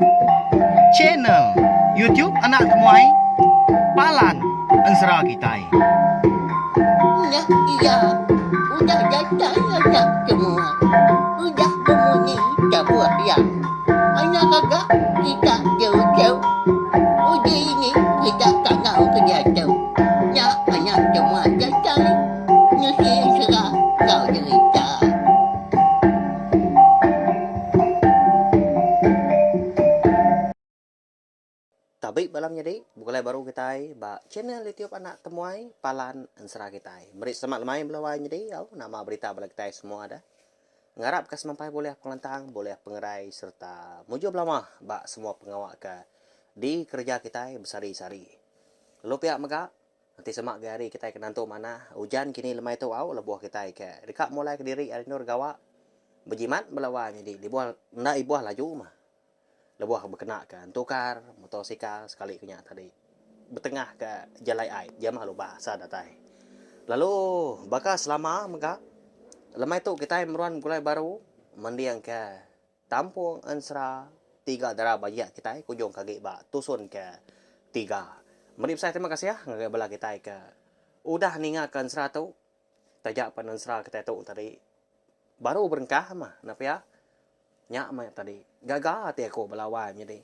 Channel YouTube Anak Temuai Palan Ensera Kitai. Nya iya udah datai anak temuai udah bemunyi tabuh iya. Anak gaga kita jauh-jauh uji ini kita kangau ke diatu. Nya anak temuai datai nusi ensera enggau jerita. Tabi bala menyadi, begulai baru kitai ba channel YouTube Anak Temuai Palan Ensera Kitai. Meri selamat lemai bala wai nyadi au nama berita bala kitai semua dah. Ngarap ka semampai bulih pengelantang, bulih pengerai sereta mujur belama ba semua pengawa ke dikereja kitai besehari-sehari. Lalu pia mega Enti sema agi hari kitai ke nentu manah, ujan kini lemai tu au lebuh kitai ke deka mulai kediri ari endur gawa bejimat bala wai nyadi lebuh enda ibuh laju mah lebuh bekena ke entukar, motosikal sekali ke nya tadi betengah ke jalai ai jamah lubah asal datai. Lalu baka selama mega lemai tu kitai meruan begulai baru mending ke Tampung ensera tiga dara bajik kitai kujung ke agi ba tusun ke tiga. Meri besai terima kasih ngagai bala kitai ke udah ninga ke ensera tu taja pen ensera kitai tu tadi baru berengkah mah enda pia. Nya meh tadi gaga ati aku bala wai menyadi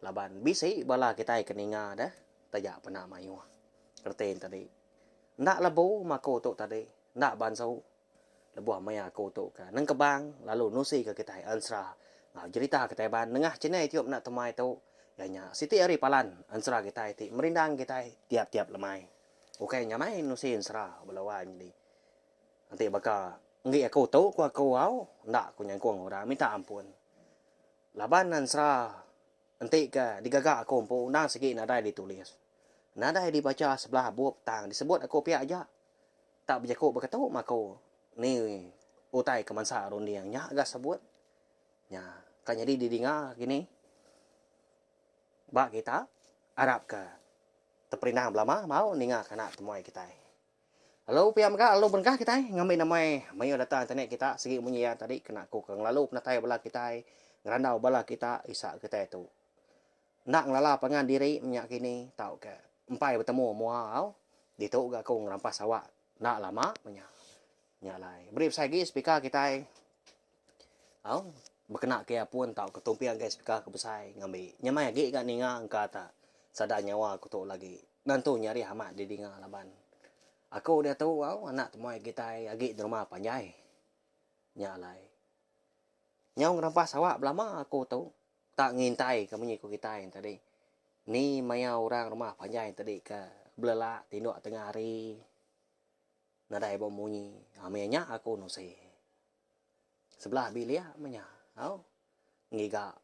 laban bisi bala kitai ke ninga deh taja penda mayuh reti ne tadi. Enda lebu meh aku tu tadi enda bansu. Lebuh maya aku tu ke nengkebang lalu nusi ke kitai ensera enggau jerita kitai ban nengah channel YouTube enda temai tu iya nya siti ari palan ensera kitai ti merindang kitai tiap-tiap lemai. Ukai nyamai nusi ensera bala wai nyadi. Enti baka enggi aku tu ku aku au enda ku nyangkung orang minta ampun. Laban ensera enti ke digaga aku empu endang sigi nadai ditulis. Nadai dibacha sebelah bup tang disebut aku pia aja. Tak bejaku baka tu mah aku ni utai ke mansa runding nya ga sebut. Nya ka nyadi didinga kini ba kita arap ke teperindang belama mau ninga ke anak temuai kitai. Lalu pia mega lalu berengkah kitai ngambi namai mayuh data internet kita sigi munyi iya tadi kena aku ke ngelalu penatai bala kitai ngerandau bala kita isa kitai tu. Enda ngelala pangan diri menya kini tauka empai betemu mua au ditu ga aku ngerampas awak enda lama menya. Nya alai beri besai agi speaker kitai au bekena ke earphone tauka tumping agi speaker ke besai ngambi nyamai agi ga ninga engka ta sada nyawa ku tu lagi nentu nyarih amat didinga laban aku diatu au anak temuai kitai agi deruma panjai. Nya alai nyau ngerampas awak belama aku tu. Tak ngintai ke munyi ku kitai tadi. Ni maya orang rumah panjai tadi ke belelak tinduk tengah hari nadai bemunyi. Ha maya nya aku nusi. Sebelah bilik meh nya au ngiga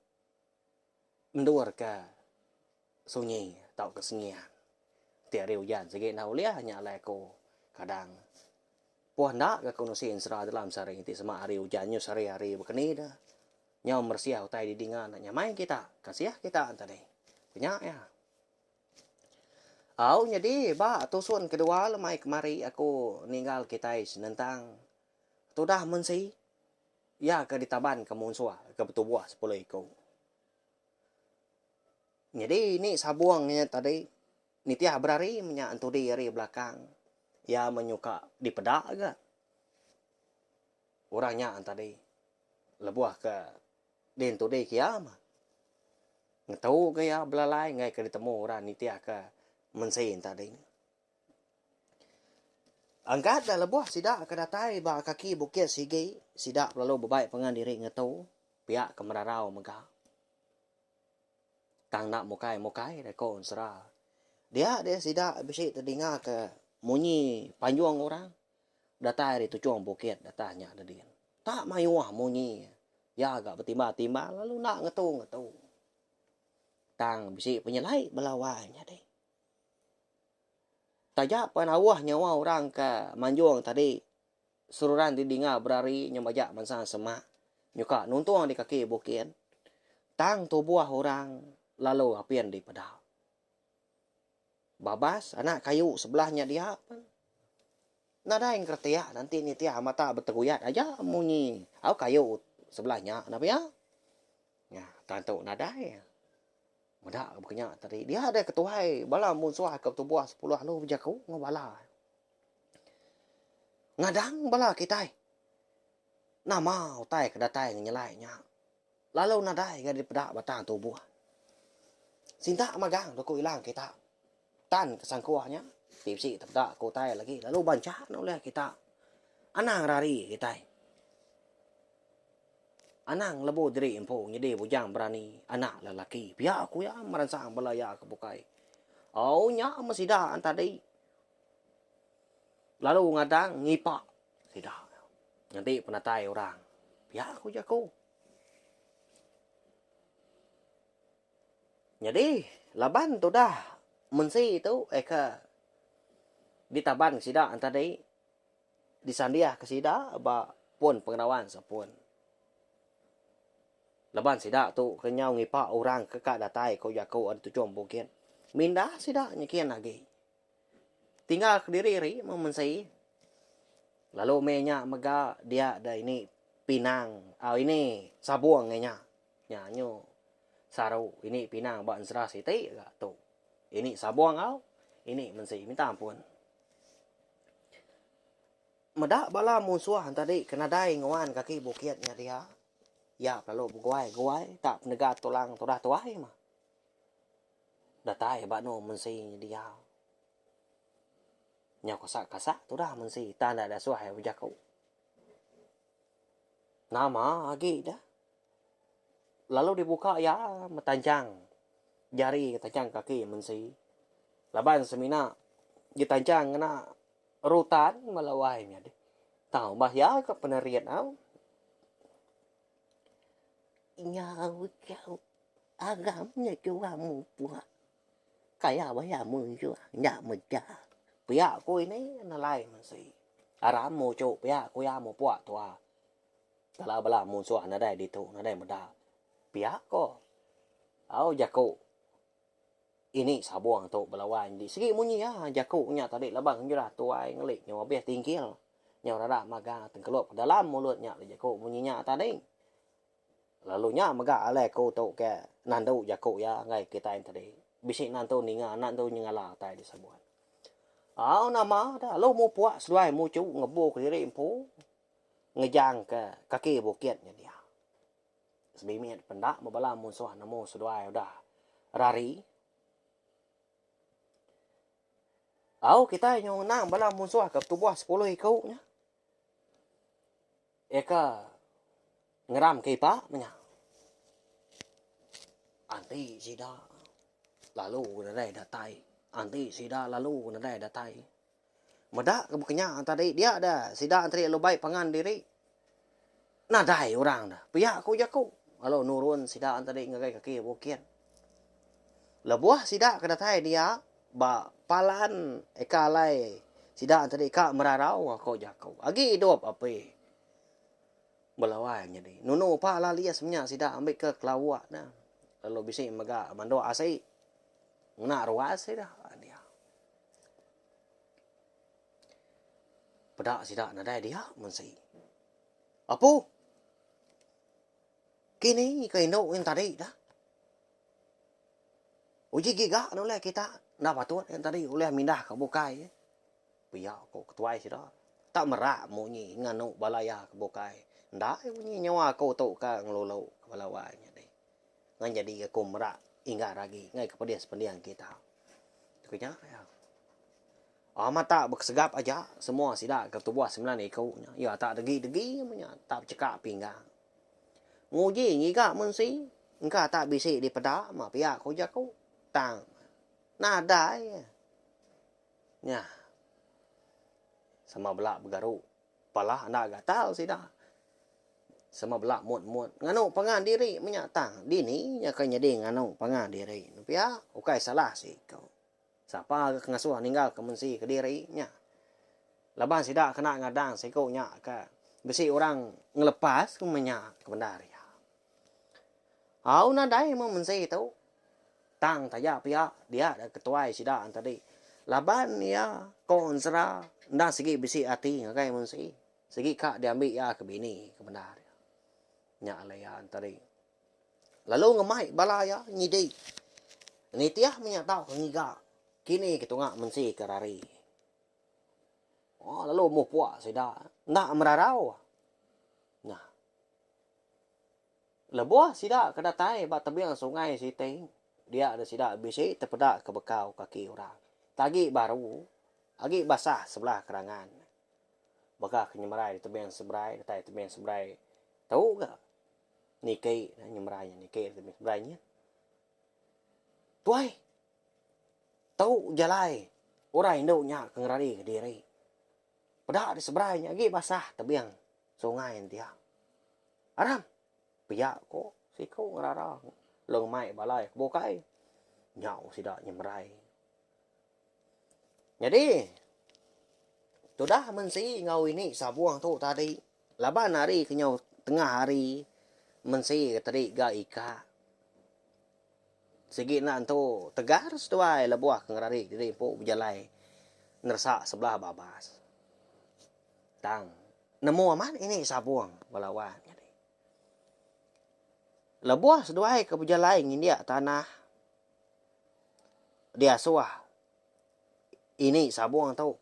endur ke sunyi tauka sengian. Ti hari ujan sigi enda ulih nya alai aku kadang puh enda ga aku nusi ensera dalam sehari ti sema hari ujan nyu sehari hari bekeni da. Nyau meresiah utai didinga enda nyamai kita. Kasih kita tadi. Ku nya iya. Au nyadi ba tusun kedua lemai kemari aku ninggal kitai senentang tudah mensi iya ke ditaban ke munsuh ke betubuh sepuluh iku. Nyadi ini sabung nya tadi nitih berari menya entudi ari belakang iya menyuka dipeda ga orang nya tadi. Lebuh ke dientudi ke iya mah. Ngetu ke iya belalai enggai ke ditemu orang nitih ke mensi tadi. Angkat dah lebuh sida ke datai ba kaki bukit sigi, sida lalu bebai pangan diri ngetu pia ke merarau mega. Tang enda mukai-mukai deh ko ensera. Dia deh sida bisi tedinga ke munyi panjung orang datai ari tuchung bukit datai nya dedin. Tak mayuh munyi iya ga betimba-timba lalu enda ngetu-ngetu. Tang bisi penyelai bala wai nyadi. Taja pan auh nyawa orang ke manjung tadi seruran didinga berari nyau majak bansa semak nyuka nuntung di kaki bukit tang tubuh orang lalu apin dipeda. Babas anak kayu sebelah nya dia pan nadai ngeretik enti nitih mata beteguyat aja munyi au kayu sebelah nya enda pia. Nya tantu nadai. Meda ke baka nya tadi dia deh ketuai bala munsuh ke betubuh sepuluh lalu bejaku enggau bala. Ngadang bala kitai. Nama utai ke datai ngenyelai nya lalu nadai ga dipeda batang tubuh. Sintak magang duku ilang kita. Tan ke sangkuh nya ti bisi tepeda ke utai lagi lalu bancha ne ulih kita. Anang rari kitai. Anang lebu diri empu nyadi bujang berani anak lelaki pia ku iya meransang bala iya ke bukai. Au nya meh sida tadi lalu ngadang ngipa sida nganti penatai orang pia ku jaku. Nyadi laban tudah mensi tu eka ditaban sida tadi disandiahka sida ba pun pengerawan sepun. Laban sida tu ke nyau ngipa orang ke ka datai ku jaku ari tuchung bukit, mindah sida nyikin agi. Tinggal kediri ri meh mensi. Lalu meh nya mega dia da ini pinang au ini sabung iya nya. Nya nyu saru ini pinang ba ensera siti ga tu. Ini sabung au ini mensi minta ampun. Meda bala munsuh tadi ke nadai nguan kaki bukit nya dia, iya kelalu beguai-guai tak penega tulang tudah tuai mah. Datai ba anu mensi nya dia. Nyau kasak-kasak tudah mensi tang enda dasuh iya bejaku. Nama agi dah. Lalu dibuka iya metanchang jari tanchang kaki mensi. Laban semina ditanchang ngena rutan bala wai nya deh. Tau bah iya ka penerit au. Nyau chau agam nya chua mupuk kaya baya munsuh enda meda. Pia ku ini nelai mensi. Aram muchu pia ku iya mupuk tua. Bala bala munsuh nadai ditu nadai meda. Pia ko au jaku ini sabung tu bala wai nyadi sigi munyi iya jaku nya tadi laban ngerah tuai ngeli nyau abih tingkil nyau rara magang tengkelup ke dalam mulut nya jaku munyi nya tadi. Lalu nya mega alai aku tu ke nandu jaku iya ngagai kitai tadi bisi nantu ninga nantu nyengala utai disebut. Au nama da lalu mupuk seduai muchu ngebu kediri empu ngejang ke kaki bukit nya dia. Semimit penda bebala munsuh nemu seduai udah rari. Au kitai nyau ngenang bala munsuh ke betubuh sepuluh iku nya. Iya ke ngeram ke ipa menya. Anti sida lalu nadai datai. Anti sida lalu nadai datai. Meda ke baka nya tadi dia da sida enteri lalu bai pangan diri. Nadai orang da pia ku jaku lalu nurun sida tadi ngagai kaki bukit. Lebuh sida ke datai dia ba palan eka alai sida tadi ka merarau ku jaku. Agi idup api belawai nyadi. Nunu pa lalis menya sida ambi ke kelawak ne lalu bisi mega manduk asi ngena ruas sida dia. Peda sida nadai dia mensi. Apu. Kini ke indu nyin tadi dah. Uji giga ne ulih kita enda patut nyin tadi ulih mindah ke bukai. Pia ku ketuai sida. Tak merak munyi nganu bala iya ke bukai. Enda munyi nyawa aku tu ke ngelulu bala wai nyadi. Ngan jadi aku merak inggar agi ngai ke pedis pending kita. Ku nya iya. Amat tak bekesegap aja semua sida ke tubuh semilan iku nya. Iya tak degi-degi meh nya tak bechekak pinggang. Nguji ngiga mensi engka tak bisi dipeda meh pia ku jaku. Tang nadai nya. Sama bela begaru pala enda gatal sida. Sama bela mut-mut nganu pangan diri meh nya tang dini nya ke nyadi nganu pangan diri pia ukai salah siku. Sapa ke ngasuh ninggalka mensi kediri nya. Laban sida kena ngadang siku nya ke bisi orang ngelepas ke menya ke bendar iya. Au nadai meh mensi tu. Tang taja pia dia da ketuai sida tadi. Laban iya ko ensera enda sigi bisi ati ngagai mensi. Sigi ka diambi iya ke bini ke bendar iya. Nya alai iya tadi. Lalu ngemai bala iya nyidi. Nitih meh nya tau ke ngiga kini ke tunga mensi ke rari. Oh lalu mupuk sida enda merarau. Nah. Lebuh sida ke datai ba tebing sungai siti, dia deh sida bisi tepeda ke bekau kaki orang. Tagi baru agi basah sebelah kerangan. Baka ke nyemerai di tebing seberai datai tebing seberai tu ga niki nyemerai nya niki tebing seberai nyin. Tuai tu jalai orang indu nya ke ngerari kediri. Peda di seberai nya agi basah tebing sungai enti. Aram! Pia ko siku ngerara lalu ngemai bala iya ke bukai. Nyau sida nyemerai. Nyadi tudah mensi enggau ini sabung tu tadi laban hari ke nyau tengah hari mensi ke tadi ga ika. Sigi enda entu tegar seduai lebuh ke ngerari diri empu bejalai neresa sebelah babas. Tang nemu amat ini sabung bala wan nyadi. Lebuh seduai ke bejalai ngindik tanah diasuh ini sabung tu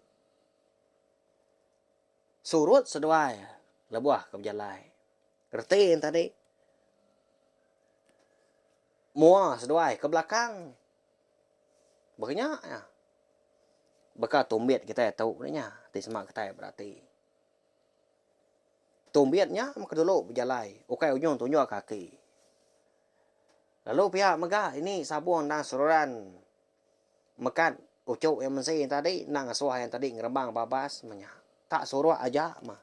surut seduai lebuh ke bejalai. Reti ne tadi mua seduai ke belakang. Baka nya iya. Baka tumbit kitai tu ne nya ti sema kitai berati. Tumbit nya meh ke dulu bejalai ukai ujung tunjuk kaki. Lalu pia mega ini sabung endang seruran mekat uchu iya mensi tadi enda ngasuh iya tadi ngerebang babas meh nya. Tak suruk aja meh.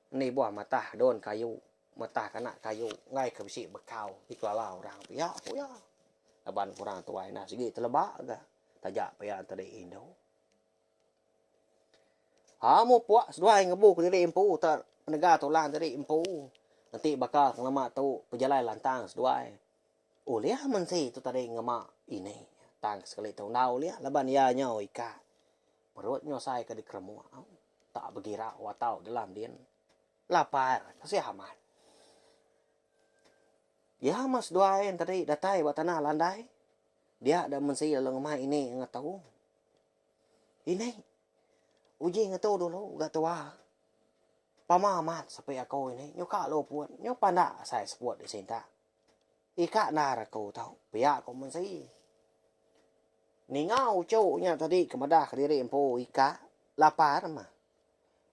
Enda ibuh matah daun kayu Metah kana kayu enggai ke bisi bekau dikelala orang pia ku iya. Laban orang tuai enda sigi teleba ga taja pia tadi indu. Ha mupuk seduai ngebu kediri empu te penega tulang diri empu enti baka ngelama tu pejalai lantang seduai. Ulih mensi tu tadi ngema ini tang sekali tu enda ulih laban iya nyau ika perut nyusai ke dikeremuk tak begira watau dalam din. Lapar, kasih amat. Iya meh seduai enti tadi datai ba tanah landai, dia da mensi lalu ngemai ini ngetu. Ini, uji ngetu dulu ga tua. Pama amat sepi aku ini, nyuka luput, nyu pandak asai seput disintak. Ika endar aku tu, pia ku mensi. Ninga uchu nya tadi ke madah kediri empu ika, lapar meh.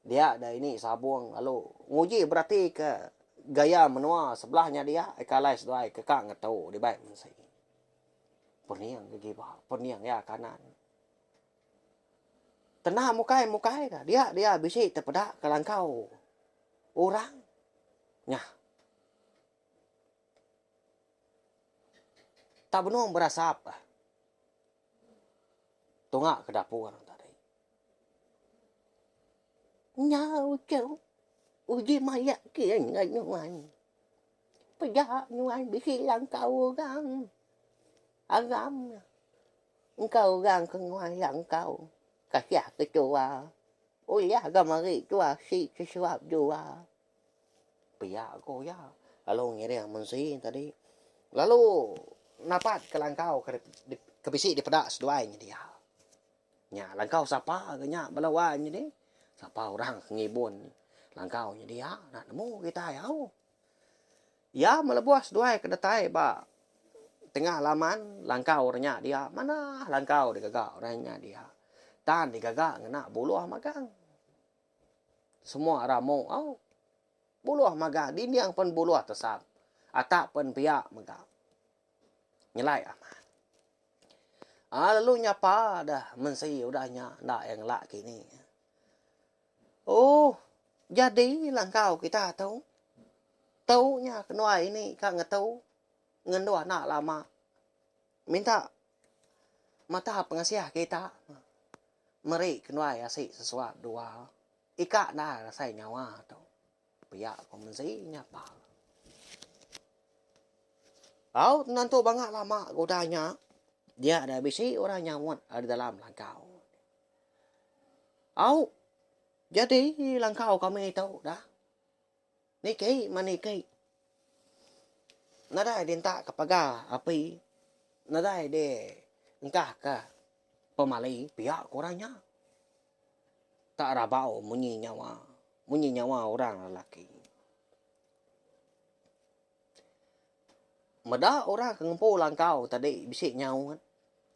Dia da ini sabung lalu nguji berati ke gaya menua sebelah nya dia ika alai seduai ke ka ngetu dibai mensi. Pening ke giba, pening iya kanan. Tena mukai mukai ka dia dia bisi tepeda ke langkau orang nyah. Tak benung berasap tunga ke dapur tadi. Nyau tu uji maya kian enggau nuan. Peda nuan bisi langkau orang. Aram engkau orang ke nguan langkau kasih ke tua. Ulih ga meri tua si sesuap dua. Pia ko iya lalu ngiring mensi tadi lalu napat ke langkau ke bisi dipeda seduai nyedia. Nya langkau sapa ke nya bala wai nyadi sapa orang ke ngibun langkau nyedia enda nemu kitai au. Iya melebuh seduai ke datai ba tengah laman langkau orang nya dia manah langkau digaga orang nya dia. Tan digaga ngena buluh magang. Semua ramu au. Buluh magang dinding pen buluh tesap. Atap pen pia mega. Nyelai amat. Aa lalu nyapa dah mensi udah nya enda iya ngelak kini. Oh jadi langkau kita tu. Tu nya kenuai ini ka ngetu ngenduh enda lama. Minta mata pengasih kita meri kenuai asi sesuap dua ika enda asai nyawa tu. Pia ko mensi nyapa. Au tenantu banga lama ke udah nya dia da bisi orang nyaut ari dalam langkau. Au jadi langkau kami tu dah. Niki meh niki. Nadai dientak ka pagar api, nadai di engkah ka pemali pia ku orang nya. Tak rabau munyi nyawa, munyi nyawa orang lelaki. Meda orang ke ngempu langkau tadi bisi nyaut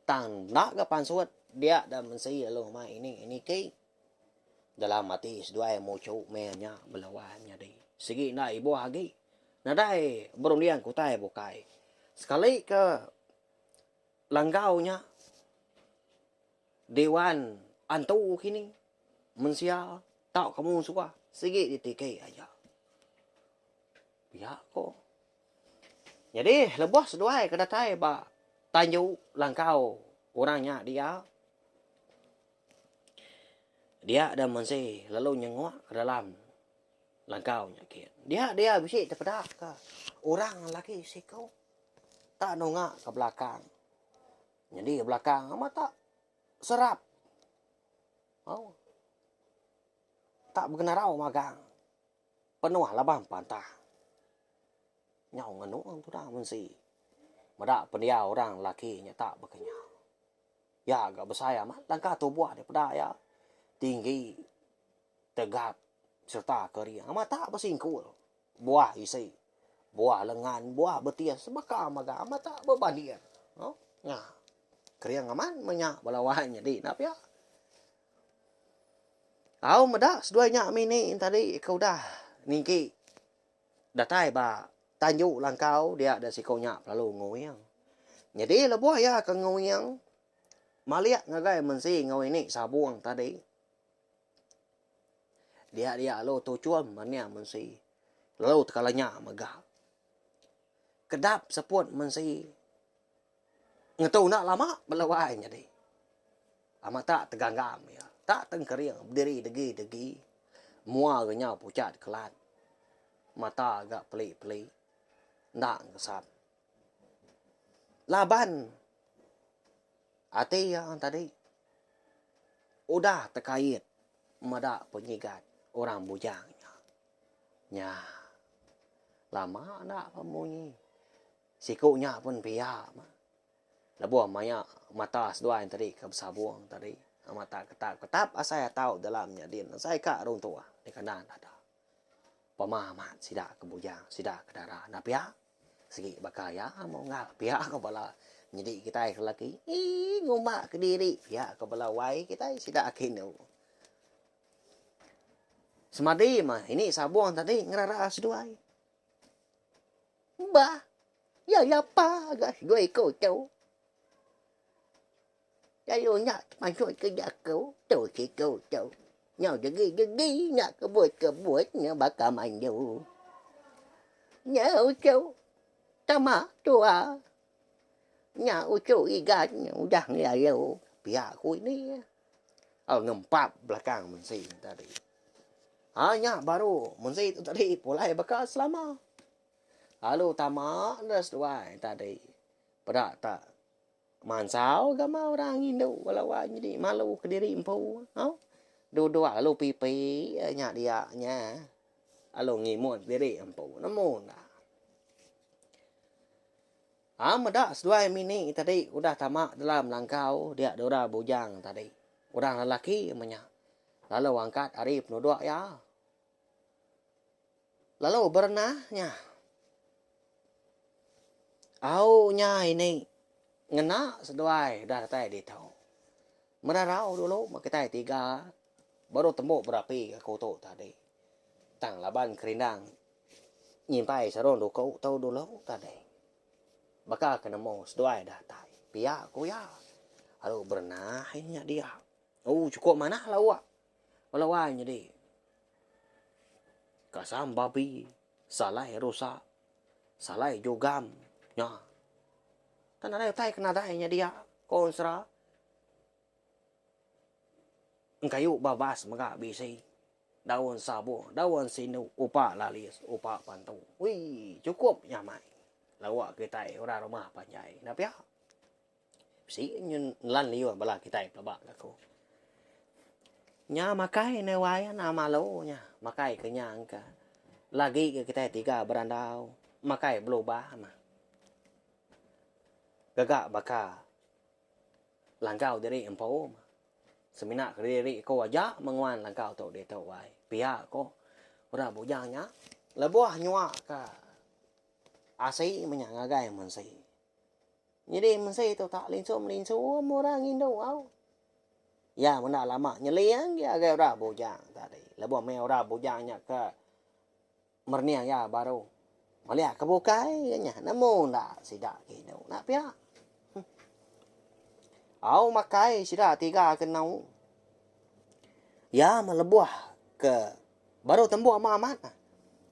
tang enda ga pansut dia da mensi lalu mai ini niki dalam ati seduai muchu meh nya belawan nyadi sigi enda ibuh agi nadai berunding ke utai bukai sekali ke langkau nya Dewan antu kini mensia tauka munsuh sigi ditiki aja. Pia ko. Nyadi lebuh seduai ke datai ba tanju langkau orang nya dia, dia da mensi lalu nyenguk ke dalam langkau nya gin. Dia dia bisi tepeda ka orang lelaki siku tak nunga ke belakang. Nyadi belakang amat tak serap. Au. Tak begenarau magang. Penuh laban pantah. Nyau ngenung tudah mensi. Meda pendiau orang lelaki nya tak baka nya. Iya ga besai amat langkah tubuh deh peda iya tinggi, tegap sereta kering. Amat tak besingkul. Buah isi, buah lengan, buah betis baka mega amat tak bebanding. Au nya. Kering amat meh nya bala wai nyadi enda pia. Au meda seduai nya mini tadi ke udah ningki datai ba tanju langkau dia da siku nya lalu nguing. Nyadi lebuh iya ke nguing malik ngagai mensi enggau ini sabung tadi. Dia dia lalu tuchum menia mensi lalu tekala nya mega. Kedap seput mensi ngetu enda lama bala wai nyadi. Amat tak teganggam iya, tak tengkering bediri degi-degi mua ga nyau puchat kelat mata ga peli-peli enda ngesap. Laban Ati iya tadi udah tekait meda penyigat orang bujang nya. Nya lama enda pemunyi siku nya pun pia mah. Lebuh maya mata seduai tadi ke besabung tadi mata ketap ketap asai atau dalam nya din asai ka runtuh dikena dada. Pama amat sida ke bujang sida ke dara enda pia. Sigi baka iya munggal pia ko bala nyidi kitai ke lelaki ii ngumba kediri pia ko bala wai kitai sida aki indu. Semadi mah ini sabung tadi ngerara seduai. Bah iya lapa ga seduai ko tu. Lalu nya mansut ke jaku tu siku tu. Nyau degi-degi nya kebut-kebut nya baka mandu. Nya uchu tama tua. Nya uchu igat nya udah ngelalu pia ku ini. Au ngempap belakang mensi tadi. Ha nya baru mensi tu tadi pulai baka selama. Lalu tama enda seduai tadi. Peda tak Mansau gamal orang indu bala wai nyadi malu kediri empu au. Duduk lalu pipi nya dia nya lalu ngimut diri empu nemu enda. Au meda seduai mini tadi udah tama dalam langkau dia dura bujang tadi. Orang lelaki meh nya lalu angkat ari penuduk iya. Lalu berenah nya. Au nya ini ngena seduai udah datai ditu. Merarau dulu meh kitai tiga baru tembu berapi aku tu tadi. Tang laban kerindang nyimpai sarung duku tu dulu tadi. Baka ke nemu seduai datai pia ku iya. Lalu berenah inya dia. Oh chukup manah lauk. Bala wai nyadi kasam babi salai rusa salai jugam nya. Kan nadai utai ke nadai nya dia ko ensera. Engkayu babas mega bisi daun sabung daun sinu upa lalis upa pantu. Wii chukup nyamai lawa kitai orang rumah panjai enda pia. Bisi nelan liuh bala kitai pelaba ka aku. Nya makai ne wai enda malu nya makai kenyang ka. Lagi ga kitai tiga berandau makai belubah mah. Gaga baka langkau diri empu. Semina kediri aku aja menguan langkau tu ditu ai. Pia ko orang bujang nya lebuh nyua ka asi menya ngagai mensi. Nyadi mensi tu tak linsum-linsum orang indu au. Iya menda lama nyeling agi agai orang bujang tadi. Lebuh meh orang bujang nya ke merening iya baru meliah ke bukai ga nya nemu enda sida ke indu enda pia. Au makai sida tiga ke enau. Iya meh lebuh ke baru tembu amat amat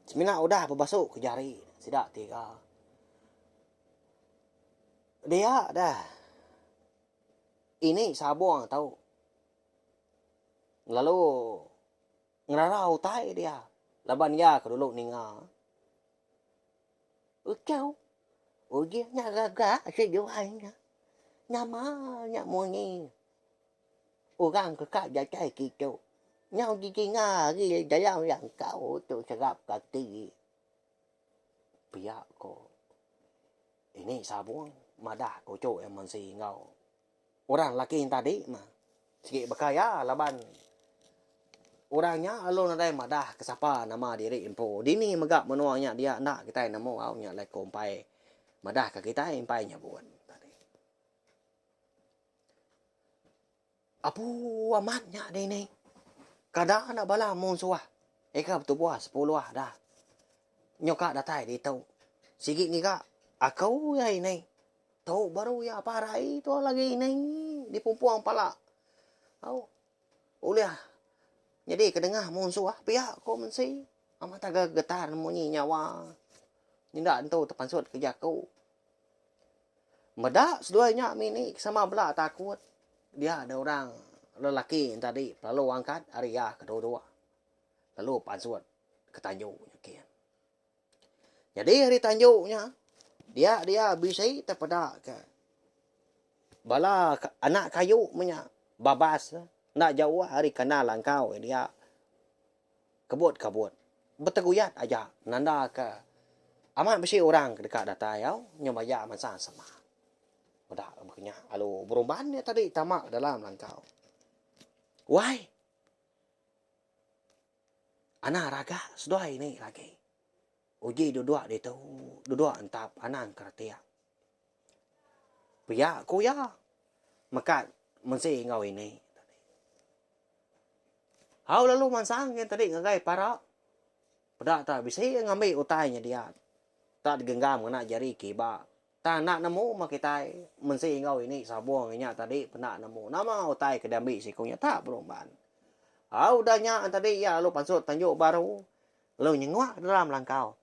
semina udah bebasu ke jari sida tiga. Dia dah. Ini sabung tau. Lalu ngerara utai dia laban iya ke dulu ninga. Uchu, ujih nya gaga seduai nya. Nama nya munyi orang ke ka datai kitu. Nyau didinga agi dalam langkau tu serap kaki. Pia ko ini sabung madah ko uchu iya mensi enggau orang laki tadi mah sigi baka iya laban orang nya lalu nadai madah ke sapa nama diri empu dini mega menua nya dia enda kitai nemu au nya alai ko empai madah ka kitai empai nyebut tadi. Apu amat nya dini. Kada enda bala munsuh ika betubuh sepuluh dah. Nyuka datai ditu. Sigi ngiga aku iya ini. Tu baru iya parai tu lagi ini dipumpung pala. Au ulih nyadi ke dengah munsuh pia ko mensi. Amat aga getar munyi nyawa. Nyenda entu tepansut ke jaku. Meda seduai nya mini sama bela takut dia ada orang lelaki tadi lalu angkat ari iya ke duduk lalu pansut ke tanju nya kin. Nyadi ari tanju nya dia dia bisi tepeda ke bala anak kayu menya babas enda jauh ari kandang langkau dia. Kebut-kabut. Beteguyat aja nanda ke amat bisi orang ke deka datai au nyau maya mansang sama. Meda baka nya lalu berumban iya tadi tama dalam langkau. Wai. Anang raga seduai ini lagi. Uji duduk ditu, duduk entap anang keretik. Pia ku iya mekat mensi enggau ini. Au lalu mansang nyin tadi ngagai para. Peda ta bisi ngambi utai nya dia. Tak digenggam ngena jari kiba. Tang enda nemu meh kitai mensi enggau ini sabung inya tadi penda nemu nama utai ke diambi siku nya tak berumban. Au udah nya tadi iya lalu pansut tanju baru lalu nyenguk dalam langkau.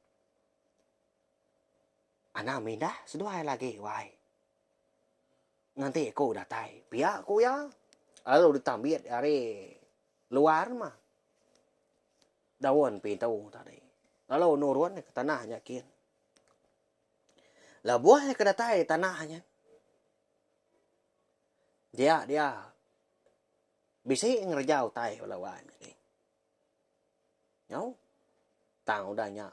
Anang mindah seduai lagi wai. Nganti aku datai, pia ku iya lalu ditambit ari luar mah daun pintu tadi lalu nurun ke tanah nya kin. Lebuh iya ke datai tanah nya dia dia bisi ngereja utai bala wang nyadi. Nyau tang udah nya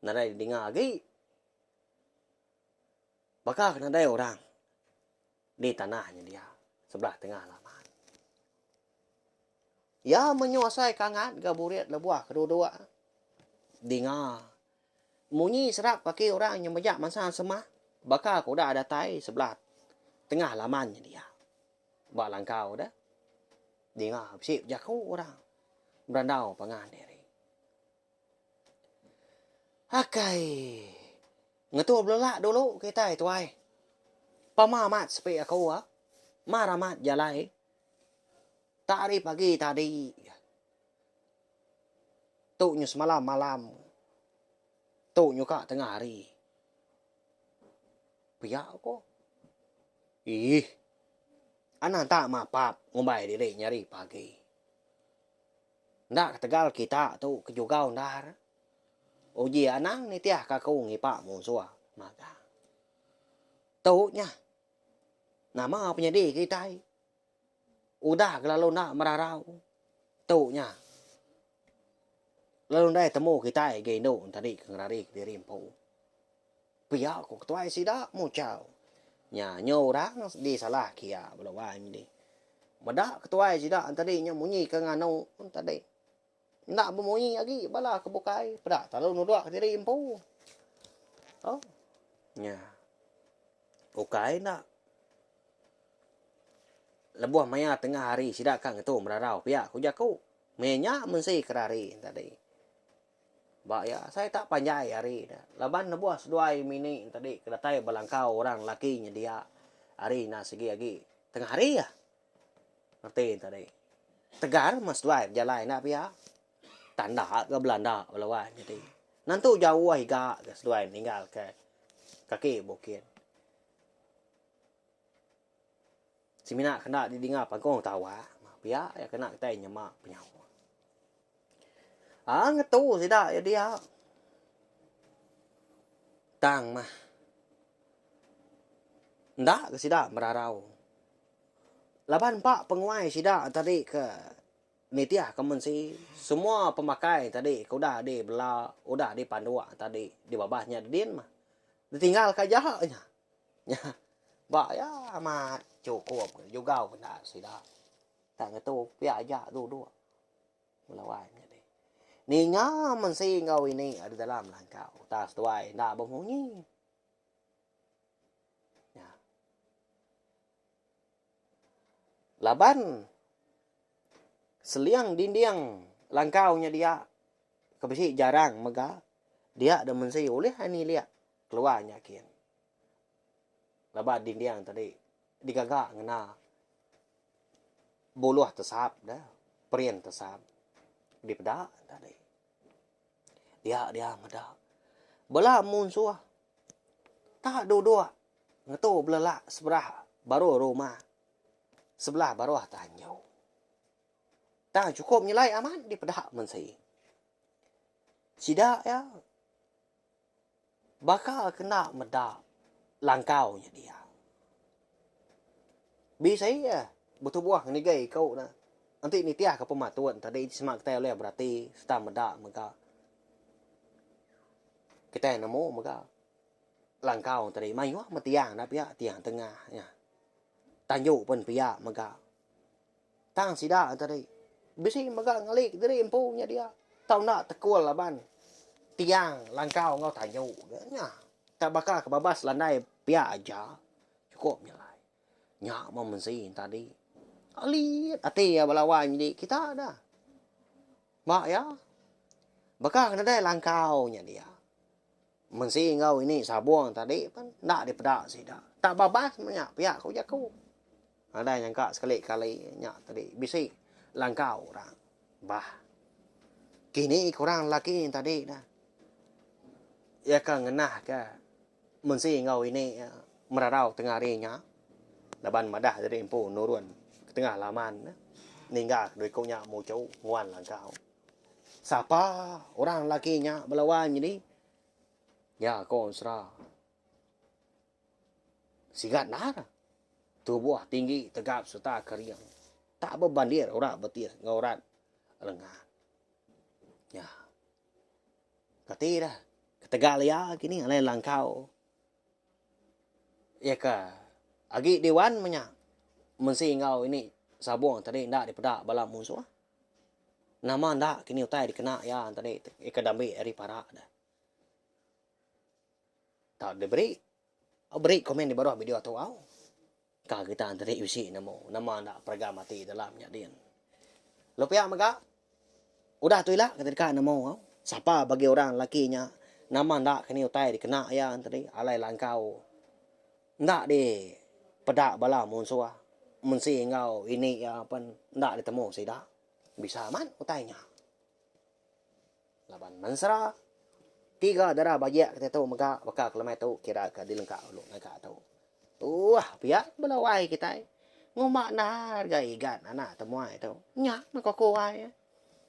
nadai dinga agi. Baka ke nadai orang di tanah nya dia sebelah tengah laman. Iya menyu asai ke angat ga burit lebuh ke duduk dinga munyi serap kaki orang nya mejak mansa semah baka ke udah datai sebelah tengah laman nya dia. Ba langkau deh dinga bisi bejaku orang berandau pangan diri. Akai. Ngetu belelak dulu kitai tuai. Pama amat sepi aku ah. Mar amat jalai. Tak ari pagi tadi. Tu nyu semalam malam. Tu nyuka tengah hari. Pia ko. Ih. Anang tak mapap ngumbai diri nyari pagi. Enda ketegal kita tu ke jugau endar. Uji anang nitihka aku ngipa munsuh magang. Tu nya nama penyadi kitai udah ke lalu enda merarau. Tu nya lalu ndai temu kitai agi indu tadi ke ngerari kediri empu. Pia ku ketuai sida muchau. Nya nyu orang disalah kia bala wai nyadi. Meda ketuai sida tadi nya munyi ke nganu tadi. Enda bemunyi agi bala ke bukai peda lalu nudok kediri empu. Oh. Nya. Ukai enda. Lebuh maya tengah hari sida ka ngetu merarau pia ku jaku. Meh nya mensi kerari tadi. Ba iya, sai tak panjai hari ne. Laban lebuh seduai mini tadi ke datai ba langkau orang lelaki nyedia hari enda sigi agi tengah hari ah. Reti ne tadi. Tegar meh seduai bejalai enda pia. Tanda ke belanda bala wai nyadi. Nentu jauh iga ke seduai ninggal ke kaki bukit. Semina kena didinga pangkung tawa pia iya kena kitai nyema penyauh. Aa ngetu sida iya dia. Tang mah enda ke sida merarau. Laban empa penguai sida tadi ke nitih ke mensi semua pemakai tadi ke udah dibela udah dipanduk tadi dibabas nya dedin mah ditinggal ka aja nya. Nya ba iya amat chukup jugau bendar sida. Tak ngetu pia aja duduk belawai nyadi. Ninga mensi enggau ini ari dalam langkau utai seduai enda bemunyi. Nya. Laban seling dinding langkau nya dia ke bisi jarang mega dia da mensi ulih ani liak keluar nya kin. Laban dinding tadi digaga ngena buluh tesap da, perin tesap dipeda tadi. Dia dia meda bala munsuh tak duduk ngetu belelak seberah baruh rumah sebelah baruh tanju. Tang chukup nyelai amat dipeda mensi. Sida iya. Baka ke enda meda langkau nya dia. Bisi iya betubuh ngenigai iku ne. Enti nitihka pematut tadi sema kitai ulih berati sereta meda mega. Kitai nemu mega langkau tadi mayuh meh tiang enda pia tiang tengah nya. Tanju pun pia mega. Tang sida tadi bisi mega ngali diri empu nya dia. Tau enda tekul laban tiang langkau enggau tanju ga nya. Tak baka ke babas landai pia aja chukup nya alai. Nya meh mensi tadi. Alit ati iya bala wai nyadi kita da. Ba iya baka ke nadai langkau nya dia. Mensi enggau ini sabung tadi pen enda dipeda sida. Tak babas meh nya pia ku jaku. Nadai nyangka sekali kali nya tadi bisi langkau orang. Bah. Kini ku orang lelaki tadi ne. Iya ke ngenah ke mensi enggau ini merarau tengah hari nya laban madah diri empu nurun ke tengah laman ne ninggal dua iku nya muchu nguan langkau. Sapa orang lelaki nya bala wai nyadi? Nya ko Ensera. Sigat endar. Tubuh tinggi tegap sereta kering. Tak bebandir urat betis enggau urat lengan. Nya. Kati dah ketegal iya kini alai langkau. Iya ke agi diwan meh nya mensi enggau ini sabung tadi enda dipeda bala munsuh. Nama enda kini utai dikena iya tadi ika dambi ari para deh. Tau diberi beri komen di baruh video tu au. Ka kita tadi bisi nemu nama enda peragam ati dalam nya din. Lalu pia mega udah tu ila kita deka nemu au sapa bagi orang lelaki nya nama enda kini utai dikena iya tadi alai langkau enda di peda bala munsuh mensi enggau ini iya pen enda ditemu sida. Bisa amat utai nya. Laban mensera tiga dara bajik kitai tu mega baka kelemai tu kira ke dilengka ulu ngaga tu. Uhh pia bala wai kitai ngumba endar ga igat anak temuai tu. Nya meh ko aku wai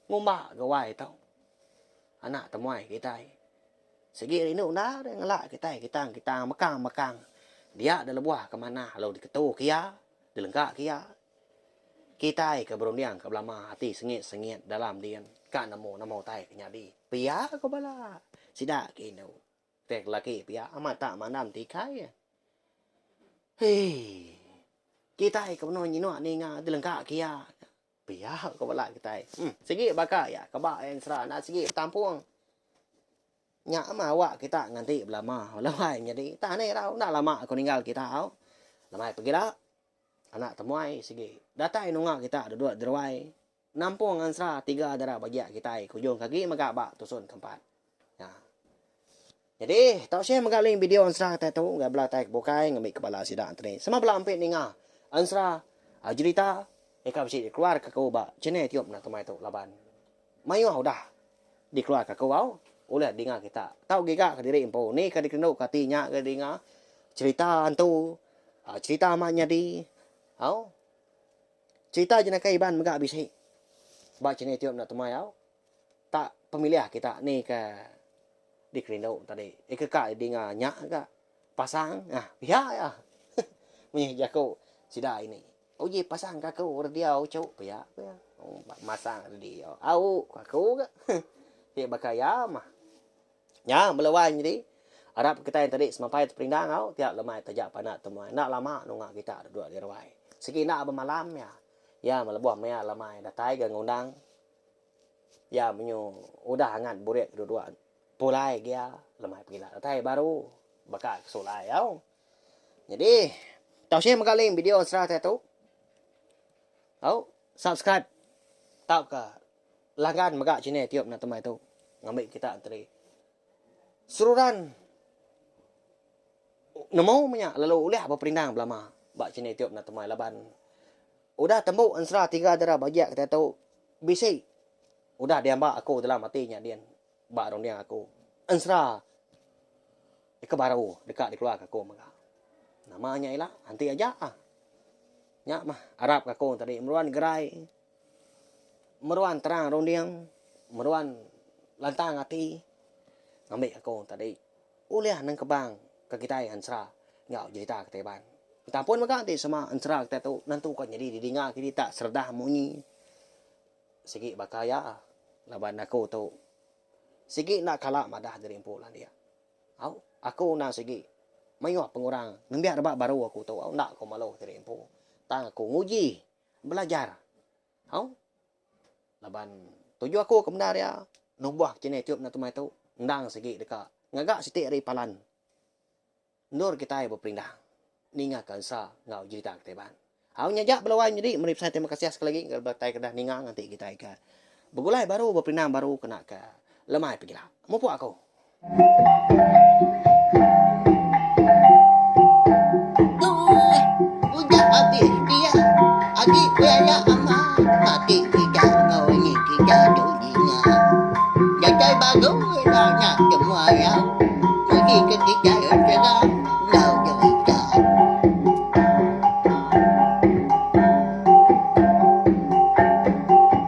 ngumba ga wai tu anak temuai kitai. Sigi rindu endar ngela kitai kitang kitang mekang mekang dia da lebuh ke manah lalu diketu ke iya dilengka ke iya. Kitai ke berunding ke belama ati sengit-sengit dalam din ka nemu nama utai ke nyadi. Pia ko bala sida ke indu. Kitai ke lelaki pia amat tak mandam tikai. Hei. Kitai ke benung nyinuk ninga dilengka ke iya. Pia ko bala kitai. Em sigi baka iya ke ba ensera enda sigi betampung. Nya mah awak kita nganti belama lemai nyadi tah ni rau enda lama aku ninggal kita au. Lemai pegila anak temuai sigi datai nunga kita duduk deruai nampung ensera tiga dara bajik kitai ke ujung ke agi mega ba tusun keempat. Nya. Nyadi tau share mega link video ensera kitai tu ngagai bala tai ke bukai ngambi ke bala sida enteri sama bala ampit ninga ensera jerita ika bisi dikeluar ke aku ba channel youtube enda temai tu laban mayuh udah dikeluar ke aku au ulih dinga kita tau giga kediri empu ni ke dikerindu ke ati nya ke dinga cherita antu cherita amat nyadi au cherita jenaka Iban mega bisi ba channel youtube enda temai au. Tak pemilih kita ni ke dikerindu tadi. Ika ka dinga nya ga pasang ah pia iya. Mih jaku sida ini. Uji pasang ka aku radio uchu pia ku iya. Masang radio au ku aku ga. Ti baka iya mah. Nya bela wai nyadi arap kitai tadi semampai teperindang au tiap lemai taja pana temuai enda lama nunga kita duduk di ruai. Sigi enda bemalam iya. Iya melebuh maya lemai datai ga ngundang. Iya menyu udah angat burit kedua-dua pulai gia lemai pegila datai baru baka ke sulai au. Nyadi tau share mega link video ensera tai tu. Au subscribe tauka langgan mega channel youtube enda temai tu ngambi kita enteri seruran nemu menya lalu ulih beperindang belama ba channel youtube enda temai laban Udah tembu ensera tiga dera bajik kitai tu bisi udah diamba aku dalam ati nya din ba runding aku. Ensera ke baru deka dikeluarka aku mega. Nama nya ila anti aja ah. Nya mah arap ka aku tadi meruan gerai, meruan terang runding, meruan lantang ati ngambi aku tadi. Ulih nengkebang ke kitai ensera enggau jerita kitai Iban. Entampun mega enti sema ensera kitai tu nentu ka nyadi didinga kidi tak seredah munyi sigi baka iya laban aku tu sigi enda kala madah diri empu landik. Au aku endang sigi mayuh pengurang nembiak rebak baru aku tu au enda ku malu diri empu tang aku nguji belajar au. Laban tuju aku ke bendar iya numbuh channel youtube enda tumai tu endang sigi deka ngaga siti ari palan endur kitai beperindang ninga ke ensa enggau jerita kitai Iban. Au nya aja bala wai nyadi meri besai terima kasih sekali agi ngagai bala kitai ke dah ninga nganti kitai ke begulai baru beperindang baru kena ke lemai pegila. Mupuk aku.